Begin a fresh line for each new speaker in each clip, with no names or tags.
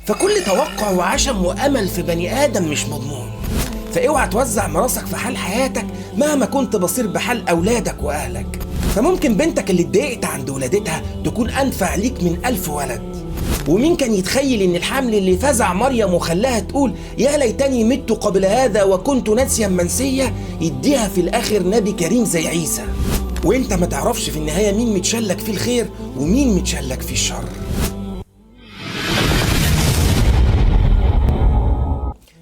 فكل توقع وعشم وأمل في بني آدم مش مضمون. فاوعى توزع ميراثك في حال حياتك مهما كنت بصير بحال أولادك وأهلك. فممكن بنتك اللي اتضايقت عند ولادتها تكون أنفع ليك من 1000 ولد. ومين كان يتخيل إن الحمل اللي فزع مريم وخلاها تقول يا ليتني مت قبل هذا وكنت ناسيا منسية يديها في الآخر نبي كريم زي عيسى. وانت ما تعرفش في النهاية مين متشلك فيه الخير ومين متشلك فيه الشر.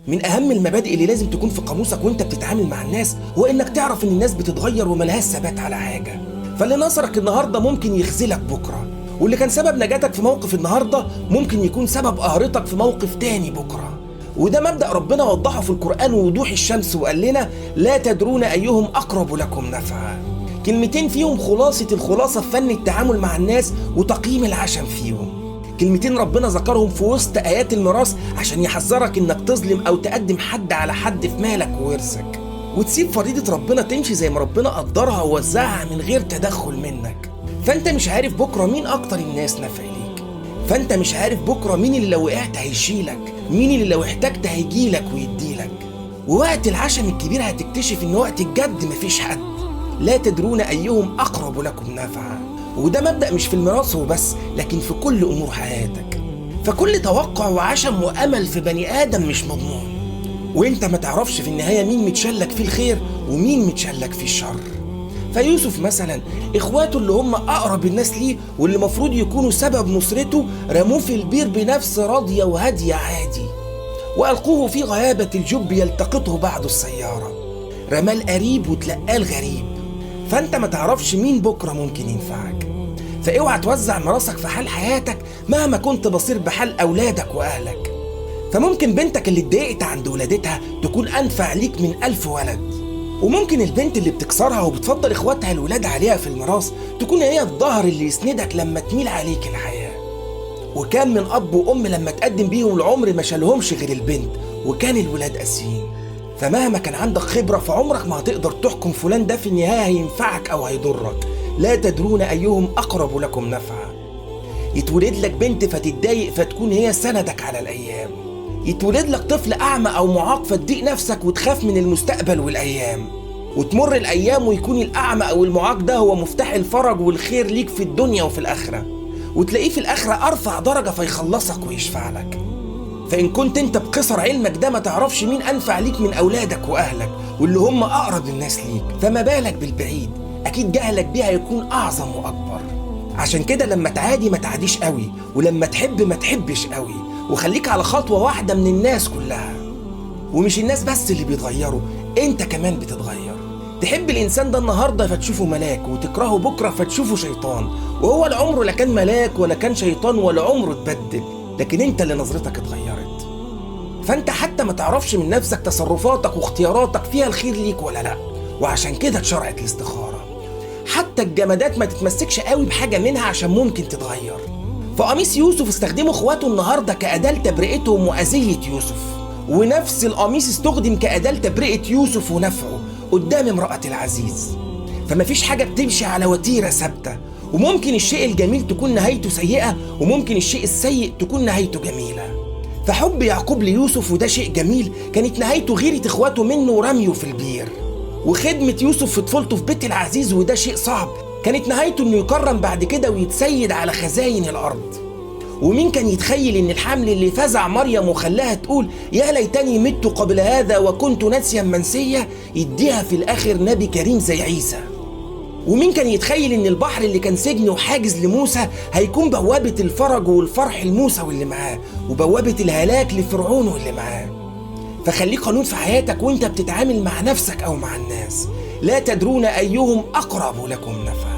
من أهم المبادئ اللي لازم تكون في قاموسك وانت بتتعامل مع الناس هو انك تعرف ان الناس بتتغير وملهاش ثبات على حاجة. فاللي نصرك النهاردة ممكن يخذلك بكرة، واللي كان سبب نجاتك في موقف النهاردة ممكن يكون سبب قهرتك في موقف تاني بكرة. وده مبدأ ربنا وضحه في القرآن ووضوح الشمس وقال لنا لا تدرون أيهم أقرب لكم نفعا. كلمتين فيهم خلاصة الخلاصة في فن التعامل مع الناس وتقييم العشم فيهم. كلمتين ربنا ذكرهم في وسط آيات الميراث عشان يحذرك إنك تظلم أو تقدم حد على حد في مالك وورثك، وتسيب فريضة ربنا تمشي زي ما ربنا قدرها ووزعها من غير تدخل منك. فأنت مش عارف بكرة مين أكتر الناس نفع ليك، فأنت مش عارف بكرة مين اللي لو وقعت هيشيلك، مين اللي لو احتجت هيجيلك ويديلك. ووقت العشم الكبير هتكتشف إن وقت الجد مفيش حد. لا تدرون أيهم أقرب لكم نفعا. وده مبدأ مش في الميراث وبس، لكن في كل أمور حياتك. فكل توقع وعشم وأمل في بني آدم مش مضمون، وانت ما تعرفش في النهاية مين متشلك فيه الخير ومين متشلك فيه الشر. فيوسف مثلا إخواته اللي هم أقرب الناس ليه واللي مفروض يكونوا سبب نصرته رموه في البير بنفس راضية وهادية عادي، وألقوه في غيابة الجب يلتقطه بعد السيارة. رماه القريب وتلقاه الغريب. فأنت ما تعرفش مين بكرة ممكن ينفعك. فاوعى توزع ميراثك في حال حياتك مهما كنت بصير بحال أولادك وأهلك. فممكن بنتك اللي اتضايقت عند ولادتها تكون أنفع ليك من 1000 ولد، وممكن البنت اللي بتكسرها وبتفضل إخواتها الولاد عليها في الميراث تكون هي الظهر اللي يسندك لما تميل عليك الحياة. وكان من أب وأم لما تقدم بيهم العمر ما شالهمش غير البنت، وكان الولاد قاسيين. فمهما كان عندك خبرة فعمرك ما هتقدر تحكم فلان ده في النهاية هينفعك أو هيضرك. لا تدرون أيهم أقرب لكم نفعا. يتولد لك بنت فتتضايق فتكون هي سندك على الأيام. يتولد لك طفل أعمى أو معاق فتضيق نفسك وتخاف من المستقبل والأيام. وتمر الأيام ويكون الأعمى أو المعاق ده هو مفتاح الفرج والخير ليك في الدنيا وفي الآخرة، وتلاقيه في الآخرة أرفع درجة فيخلصك ويشفع لك. فإن كنت أنت بقصر علمك ده ما تعرفش مين أنفع ليك من أولادك وأهلك واللي هم أقرب الناس ليك، فما بالك بالبعيد؟ أكيد جهلك بيها يكون أعظم وأكبر. عشان كده لما تعادي ما تعاديش قوي، ولما تحب ما تحبش قوي، وخليك على خطوة واحدة من الناس كلها. ومش الناس بس اللي بيتغيروا، أنت كمان بتتغير. تحب الإنسان ده النهاردة فتشوفه ملاك، وتكرهه بكرة فتشوفه شيطان، وهو لا عمره لا كان ملاك ولا كان شيطان ولا عمره اتبدل، لكن أنت اللي نظرتك اتغيرت. فأنت حتى ما تعرفش من نفسك تصرفاتك واختياراتك فيها الخير ليك ولا لأ، وعشان كده اتشرعت الاستخارة. حتى الجمادات ما تتمسكش قوي بحاجة منها عشان ممكن تتغير. فقميص يوسف استخدمه اخواته النهارده كأداة لتبرئتهم وأذية يوسف، ونفس القميص استخدم كأداة لتبرئة يوسف ونفعه قدام امرأة العزيز. فمفيش حاجة بتمشي على وتيرة ثابتة، وممكن الشيء الجميل تكون نهايته سيئة، وممكن الشيء السيء تكون نهايته جميلة. فحب يعقوب ليوسف وده شيء جميل كانت نهايته غيرة اخواته منه ورميه في البير، وخدمة يوسف في طفولته في بيت العزيز وده شيء صعب كانت نهايته انه يكرم بعد كده ويتسيد على خزاين الارض. ومين كان يتخيل ان الحمل اللي فزع مريم وخلاها تقول يا ليتني مت قبل هذا وكنت ناسيا منسية يديها في الاخر نبي كريم زي عيسى. ومين كان يتخيل ان البحر اللي كان سجن وحاجز لموسى هيكون بوابة الفرج والفرح لموسى واللي معاه، وبوابة الهلاك لفرعون واللي معاه. فخليه قانون في حياتك وانت بتتعامل مع نفسك او مع الناس، لا تدرون ايهم اقرب لكم نفعا.